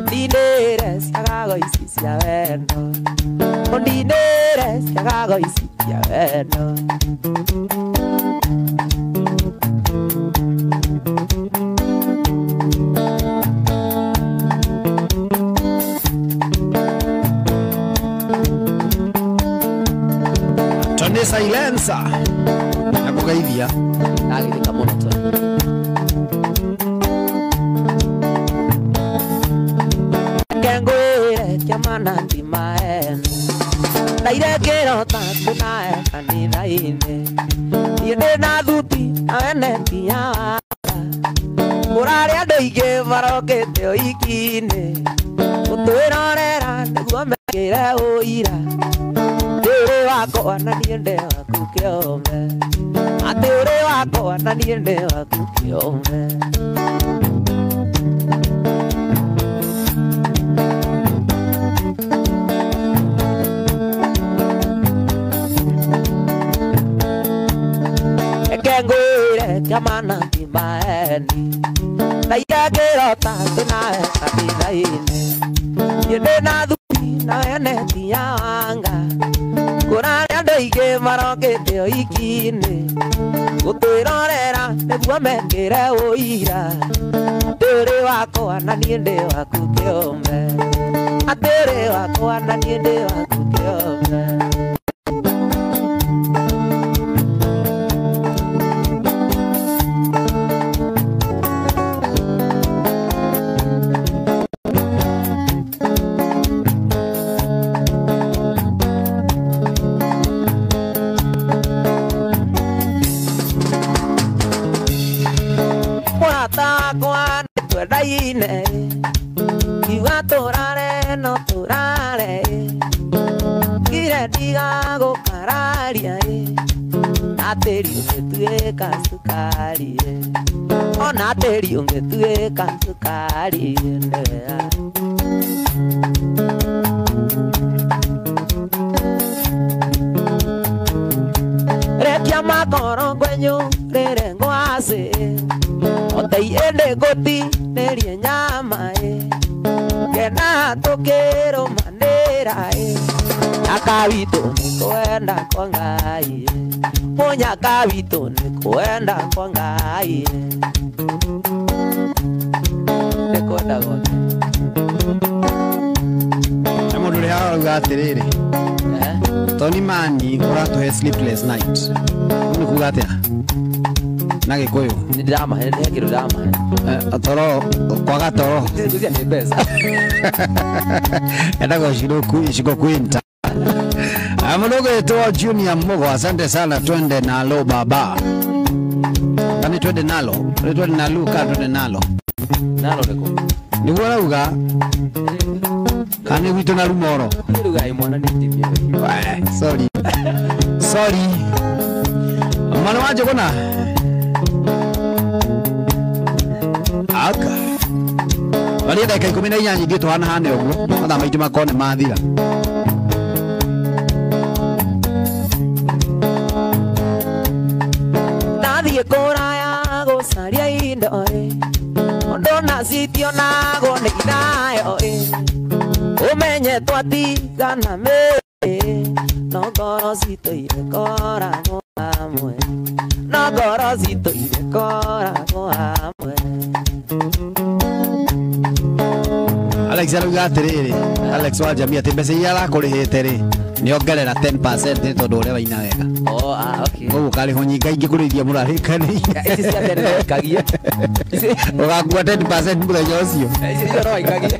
ndinĩre ciagago ici cia wendo ndinĩre ciagago ici cia wendo. Tony Silencer nakugeithia ndagĩthika mũno Tony. Kengwĩre kĩama na ndimaene Ndaire ngĩrota twĩnawe kanitha-inĩ. Niĩ ndĩ na thuti nawe neti ya wara. Kũrarĩ andũ aingĩ marokĩte ũhiki-inĩ. Gũtwĩrorera nĩguo mekĩre ũira. Atĩ ũrĩ wakwa na niĩ ndĩ waku kĩũmbe. Atĩ ũrĩ wakwa na niĩ ndĩ waku kĩũmbe. Reke ngwĩre kĩama ti maeni. Ndaire ngĩrota twĩnawe kanitha-inĩ. Niĩ ndĩ na thuti nawe neti ya wanga. Kũrarĩ andũ aingĩ marokĩte ũhiki-inĩ. Gũtwĩrorera nĩguo mekĩre ũira. Atĩ ũrĩ wakwa na niĩ ndĩ waku kĩũmbe. Atĩ ũrĩ wakwa na niĩ ndĩ waku kĩũmbe. Mũrata wakwa nĩtwendaine. Kiuga tũrare no tũrare. Ngire ndigagũkararia. Na tĩri ũngĩtuĩka cukari. Ona tĩri ũngĩtuĩka cukari nĩwe. Rekia makoro ngwenyũ rĩrĩ ngwacĩ. Otei ĩndĩ ngũtinĩrie nyama. Kena tũkĩrũmanĩra. Nyaka witũ nĩ kwenda kwa Ngai. Mũnyaka witũ nĩ kwenda kwa Ngai. Nĩ kwenda gwake. Na mũndũ ũrĩa arauga atĩrĩrĩ, Tony Mani ũratũhe sleepless night. Ũũ nĩ kuga atĩa na Gĩkũyũ? Nĩ ndĩramahe, nĩ kĩndũ ndĩramahe. Toro kwaga toro. Ngwĩciria nĩ mbeca. Endagwo Shiko Quinta. Mũndũ ũgwĩtwo Junior Mugo, asante sana, twende nalo baba. Kani twende nalo? Twende nalo ka twende nalo. Nalo nĩkũ? Nĩguo arauga kana nĩ gwitũ na rumoro. Ruga imwana nĩ timio. Wee, sorry. Sorry. Mwana wa Njũgũna. Aka. Maria ndagĩka 18 ithuĩ tũhanahane ũguo mathaa maitũ makorwo nĩ mathira. Ndathiĩ kũraya gũcaria indo ũndũ nacitionagwo nĩ ithayo. Ũmenye twatigana mĩrĩ no ngoro citũ irekoragwo hamwe. No ngoro citũ irekoragwo hamwe. Alex arauga atĩrĩrĩ, Alex wa Jamii atĩ mbeca iria arakũrĩhĩte rĩ nĩongerera 10% nĩ tondũ ũrĩa waina wega. Oh, ah, okay. Koguo ũkarĩhwo nyingaingĩ kũrĩ iria mũrarĩkanĩire. Ici cia tene no ikagie. Ũgakua 10% mũthenya ũcio. Ici icio no ikagie.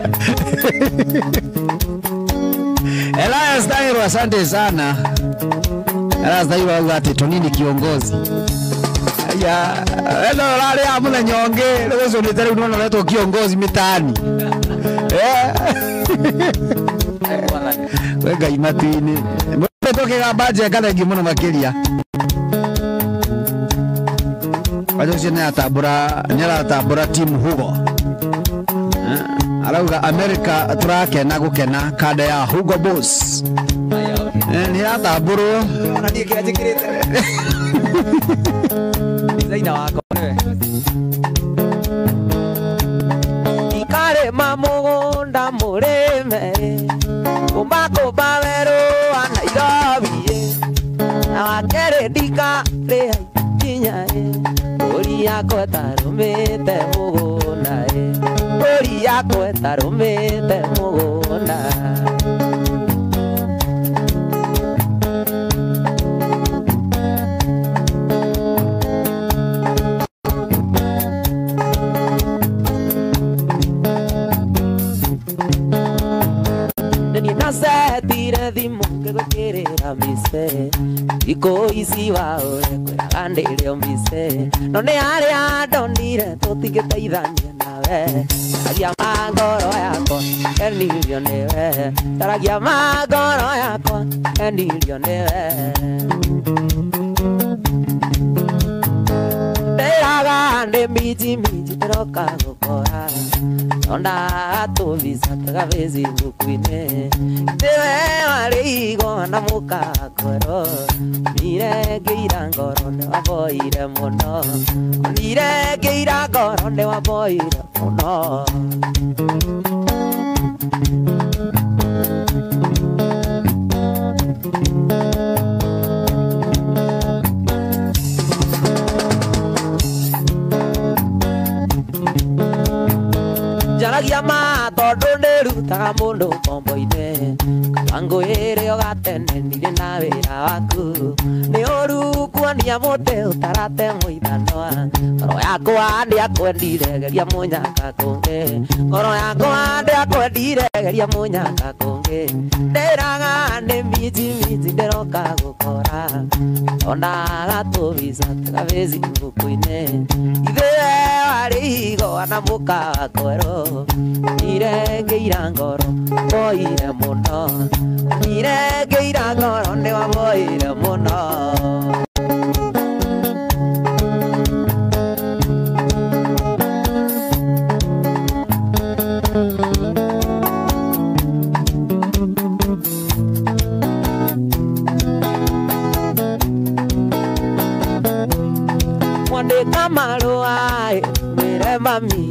Elias Dairo, asante sana. Elias Dairo arauga atĩ Tony ni kiongozi. Aya, eno ũrarĩa mũthenya ũngĩ rĩu ũcio nĩ ta rĩu nĩwona ũretwo kiongozi mĩtaani. We Ngai matu-inĩ. Mũndũ kĩgamba njenga thengiũ mũno makĩria. Wacha ũcio nĩaratambũra team Hugo. Arauga America tũrakena gũkena kanda ya Hugo Boss. Nĩratambũrwo. Ona niĩ kĩrĩa njĩkĩrĩte. Designer wakwa nĩwe. Ikarĩma mũgũnda mũrĩme. Kũmakũmba werũ wa Nairobi. Na wakerĩ ndikarĩha ikinya. Mbũri yakwa ĩtarũmĩte mũgũnda. Mbũri yakwa ĩtarũmĩte mũgũnda. Nĩ niĩ ndasetire thimũ ngĩgwĩkĩrĩra. mbise Thikũ ici waũre kwĩraga ndĩrĩ mbise No nĩ arĩa ndonire tũtingĩteithania nawe Taragia ma ngoro yakwa enirio nĩwe Taragia ma ngoro yakwa enirio nĩwe Ndĩraga ndĩ miji miji ndĩroka gũkora Nona tũvisa tũga Facebook-inĩ Ndĩwe warĩ igwa na mũkakoro Nire ngĩira ngoro nĩwamboire mũno Nire ngĩira ngoro nĩwamboire mũno Njaragia ma tondũ nĩrutaga mũndũ ngombo-inĩ Kaba ngwĩre ũgatene ndirĩ na wĩra waku Nĩ ũru kuonia mũtĩ ũtaratemwo ithanwa Ngoro yakwa ndĩakwendire geria mũnyaka kũngĩ Ngoro yakwa ndĩakwendire geria mũnyaka kũngĩ Ndĩraga nĩ miji miji ndĩroka gũkora Ndonaga tũvisa tũga Facebook-inĩ Ithuĩ warĩ igwa na mũka wakwerũ Nire ngĩira ngoro mboire mũno Nire ngĩira ngoro nĩwamboire mũno Mwandĩka marũa mwĩre mami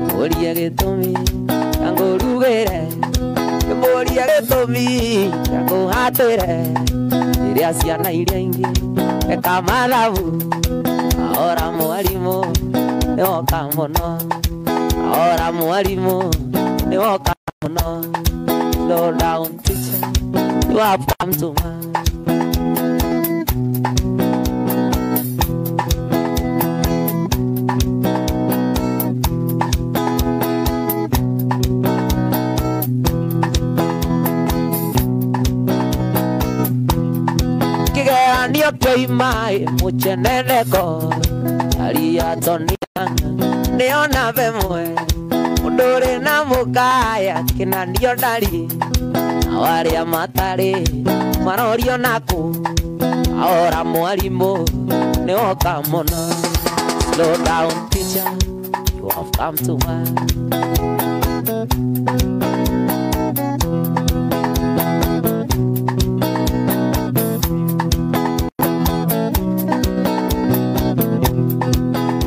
Mũrie gĩtũmi ngũrugĩre Mũrie gĩtũmi ngũhatĩre Rĩrĩa ciana iria ingĩ eka mathabu Ahora mwarimũ nĩwoka mũno Ahora mwarimũ nĩwoka mũno Slow down teacher, you have come too much. Kĩgeranio kĩoima mũcheneneko Aria Tony Young nĩona vemwe Mũndũ ũrĩ na mũkaya kĩnanio ndarĩ Nao arĩa matarĩ marorio nakũ Ahora mwarimũ nĩwoka mũno Slow down teacher, you have come too much.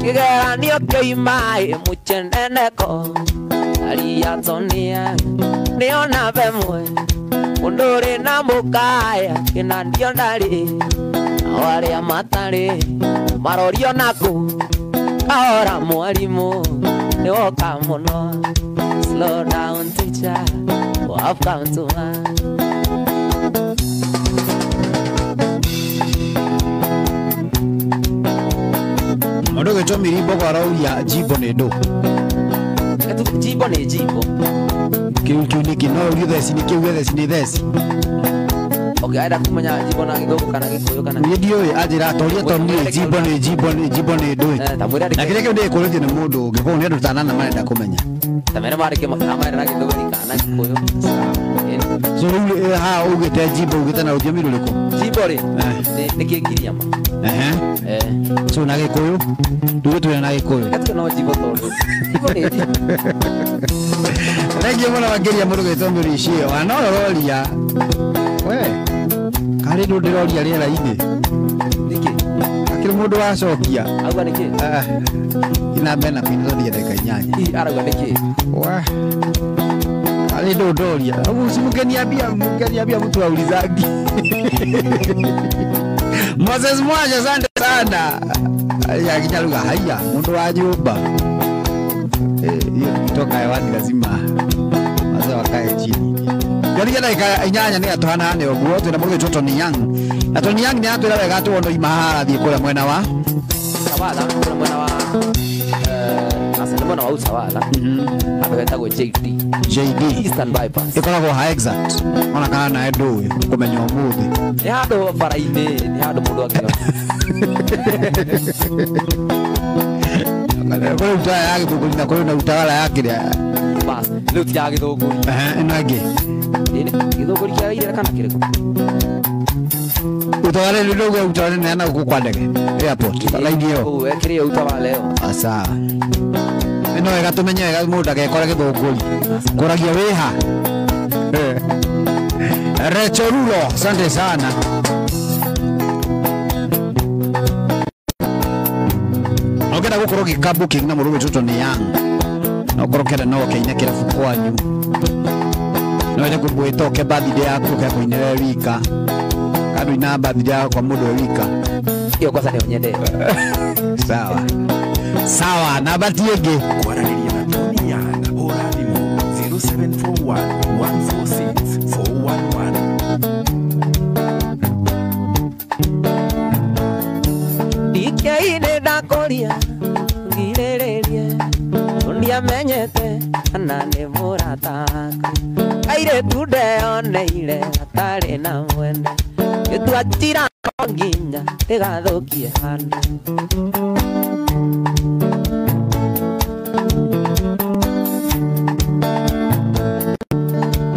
Kĩgeranio kĩoima mũcheneneko Aria Tony Young nĩona vemwe Mũndũ ũrĩ na mũkaya kĩnanio ndarĩ Nao arĩa matarĩ marorio nakũ Ahora mwarimũ nĩwoka mũno Slow down teacher, you have come too much. Mũndũ ũgwĩtwo Mirimbo arauria jimbo nĩ ndũ Jimbo nĩ jimbo Kĩu kĩu nĩkĩ no ũrie theci nĩ kĩu theci nĩ theci Okay, aenda kumenya jimbo na gĩthũngũ kana gĩkũyũ kana Niĩ ndiũĩ anjĩra toria tondũ jimbo nĩ jimbo nĩ jimbo nĩ ndũĩ Na kĩrĩa kĩu ndĩkũrĩtie nĩ mũndũ ũngĩ koguo nĩ andũ ta anana marenda kũmenya Ta mere marĩke amarĩ na gĩthũngũ kana gĩkũyũ So rĩu haha ugĩte jimbo ugĩte na rũthiomi rũrĩkũ Jimbo rĩ nĩ kĩngiriama So na gĩkũyũ nduge twĩna na gĩkũyũ Gatuke no jimbo tondũ jimbo nĩ jimbo Thengiũ mũno makĩria mũndũ gwĩtwo Mĩricio wa no ũroria we karĩ ndũ ndĩroria rĩera-inĩ Nĩkĩ akĩrĩ mũndũ wacokia Auga nĩkĩ ina mbere na kũina tũthiĩ ndagĩka inyanya Hihi arauga nĩkĩ Wa karĩ ndũ ndoria mkeniambia mtu aulizagi Moses Mwanja asante sana Akinya lugha haya mundu wa nyumba hiyo tukitoka hewani lazima wazee wakae chini. Gari ndagĩka inyanya nĩ atuhanane ũguo twĩna mũndũ wĩtwo Tony Young na Tony Young nĩ atwĩra wega atĩ wona ima haha arathiĩ kũrĩa mwena wa Kabatha kũrĩa mwena wa Arsenal Mwena wa Utawala. Handũ hetagwo JD. JD Eastern Bypass. Ĩkoragwo ha exact ona kana nawe ndũĩ kũmenya ũmũthĩ. Nĩ handũ bara-inĩ, nĩ handũ mũndũ angĩona. Kũrĩ Utawala ya Gĩthũngũri na kũrĩ na Utawala ya kĩrĩa. Bas, rĩu ti ya Gĩthũngũri. Ĩno ĩngĩ. Gĩthũngũri kĩa Waithera kana kĩrĩkũ? Utawala nĩ ndauga Utawala nĩ na gũkũ kwa ndege airport raini ĩyo. Kũu ĩkĩrĩ Utawala ĩyo. Sawa. Ĩno wega tũmenye wega mũndũ ndagekore Gĩthũngũri. Kũragia wĩha. Rechorulo, asante sana. Nongenda gukorwo gĩka booking na mũrũme tũtũ nĩ Young. No ũkorwo ũkĩenda no ũkĩine kĩrabu kwanyu. No wende kũmwĩta ũke birthday yaku ũke kũinĩra wĩ wika. Kana ina birthday yaku kwa mũndũ wĩ wika. Iyo kwanza nĩ nyendete. Sawa. Sawa, namba ti ĩngĩ. Kwaranĩria na Tony Young, hũra thimũ 0741 146 411. Ndikĩine ndakoria ngirĩrĩrie ndiamenyete kana nĩ mũrata waku. Airĩtu ndeyoneire atarĩ na mwene gĩtua njira no nginya ndĩgathũkie handũ.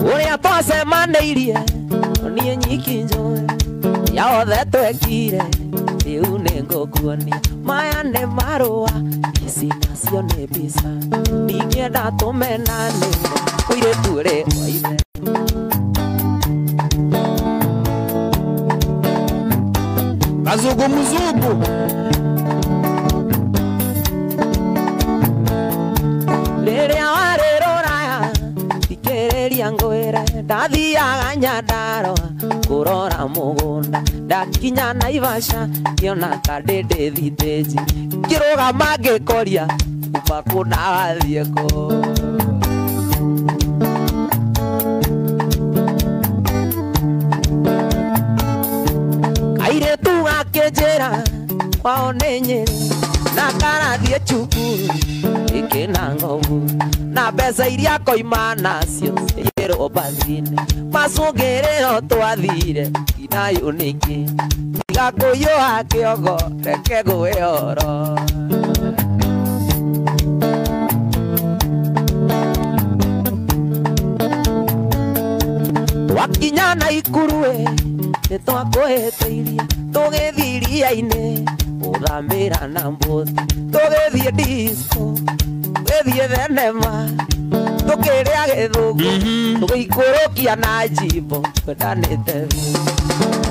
Ũrĩa twacemanĩirie niĩ nyiki njũĩ ya othe twekire rĩu nĩngũkuonia maya nĩ marũa ici nacio nĩ mbica ndingĩenda tũmenanĩre mũirĩtu ũrĩ wa ithe. Kazungumzungu. Rĩrĩa warĩ rũraya thikĩrĩria ngwĩre ndathiaga Nyandarũa kũrora mũgũnda ndakinya Naivasha ngĩona ta ndĩ thitĩnji ngĩrũgama ngĩkoria uma kũna wathiĩ kũ. Kairĩtu gakĩnjĩra kwao nĩ Nyĩrĩ na karathiĩ cukuru ĩkĩna ngobu na mbeca iria koima nacio ciaiyĩrwo mbathi-inĩ macũngĩrĩro twathire nginayũ nĩkĩ tiga kũiyũha kĩongo reke ngũhe ũhoro. Twakinya Naikuru-ĩ nĩtwakũhĩtĩirie tũgĩthiĩ iria-inĩ gũthambĩra na mbũti tũgĩthiĩ disco tũgĩthiĩ thenema tũkĩrĩa gĩthũngũ tũgĩikũrũkia na njimbo twendanĩte biũ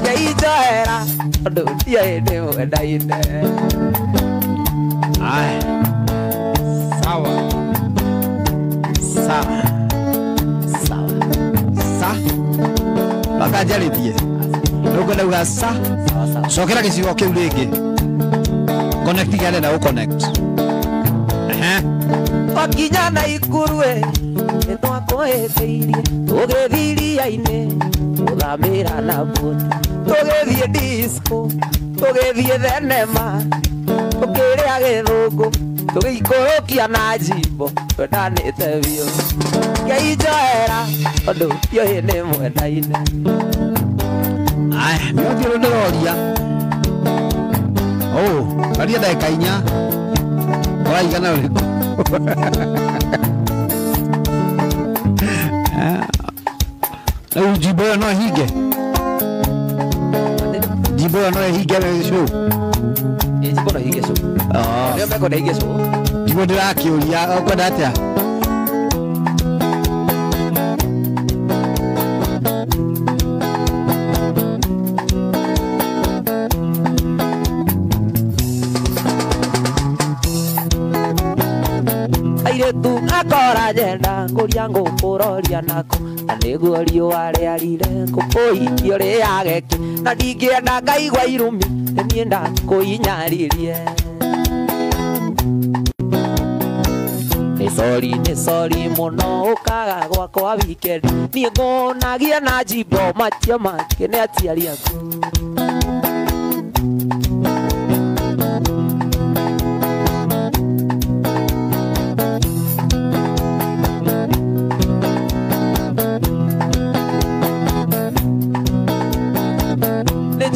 ngĩinjoera tondũ ndiũĩ ndĩ mwendaine. Aya. Sawa. Sawa. Sawa. Sa. Makanjarĩtie. Ndũkwenda kuga sa. Cokera gĩcigo kĩu rĩngĩ. Connect gĩarĩ na ũconnect. Twakinya Naikuru-ĩ nĩtwakũhĩtĩirie tũgĩthiĩ iria-inĩ gũthambĩra na mbũti tũgĩthiĩ disco tũgĩthiĩ thenema tũkĩrĩa gĩthũngũ tũgĩikũrũkia na njimbo twendanĩte biũ ngĩinjoera tondũ ndiũĩ nĩ mwendaine. Aya, nĩũthiĩ ndĩroria. Oh, aria ndagĩka inya. Ũraigana ũrĩkũ? Rĩu njimbo ĩyo no ĩhinge? Njimbo ĩyo no ĩhinge show? Ĩ njimbo no ĩhinge show. Nĩo mekwenda ĩhinge show. Njimbo ndĩrakĩũria ũkwenda atĩa? Airĩtu akora nyenda kũria ngũkũroria nako na nĩguo riũa rĩarire ngũkũikio rĩage kĩ na ndingĩenda ngaigua irumi nĩ niĩ ndakũinyaririe. Nĩ sori mũno ũkaga gwakwa weekend niĩ ngũnagia na njimbo macio mangĩ nĩ aciari aku.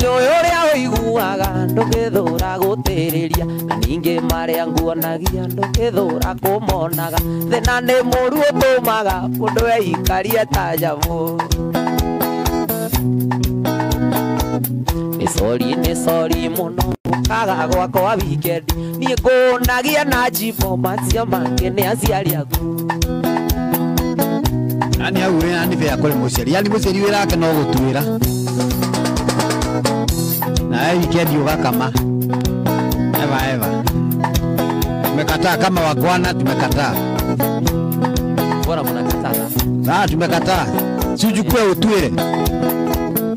Nĩnjũĩ ũrĩa ũiguaga ndũngĩthũra gũtĩrĩria na ningĩ marĩa nguonagia ndũngĩthũra kũmonaga thĩna nĩ mũru ũtũmaga mũndũ eikarie ta nyamũ. Nĩ sori mũno ũkaga gwakwa wikendi niĩ ngũnagia na njimbo macio mangĩ nĩ aciari aku. Nani hau wĩra nĩ bĩa kũrĩ mũciari yani mũciari wĩra wake no gũtuĩra na wikendi ũgakama eva eva. Tumekataa kama wagwana, tumekataa. Bora mnakataa sasa. Ah, tumekataa. Si uchukue utuire.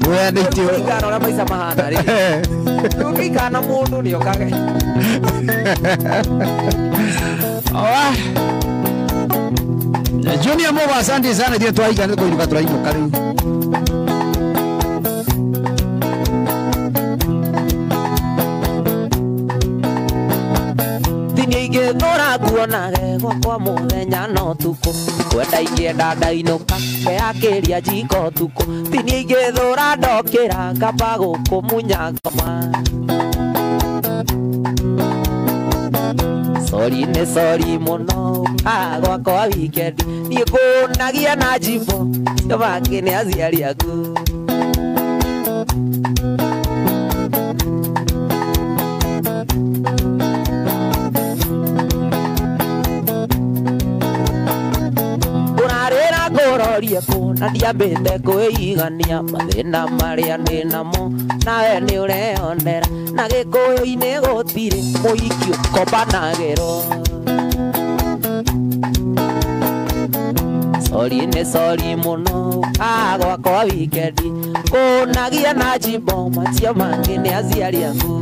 Wewe ndio Ũringana ũrĩa maica mahana rĩ. Ũngĩikara na mũndũ nĩ okage. Oa. Junior Moba, asante sana ndio twaiga ndio kuinuka turainuka rĩu. Ingĩthũra nguonage gwakwa mũthenya na ũtukũ kwenda ingĩenda ndainũka ngeyakĩria njiko ũtukũ tinie ingĩthũra ndokĩra ngamba gũkũmunya ngoma. Sori nĩ sori mũno ũkaga gwakwa wikendi niĩ ngũnagia na njimbo cio mangĩ nĩ aciari aku. Ngũrorie kũ na ndiambĩte kwĩigania mathĩna marĩa ndĩ namo nawe nĩ ũreyonera na gĩkũyũ-inĩ gũtirĩ mũhiki ũkombanagĩrwo. Sori nĩ sori mũno ũkaga gwakwa wikendi ngũnagia na njimbo macio mangĩ nĩ aciari aku.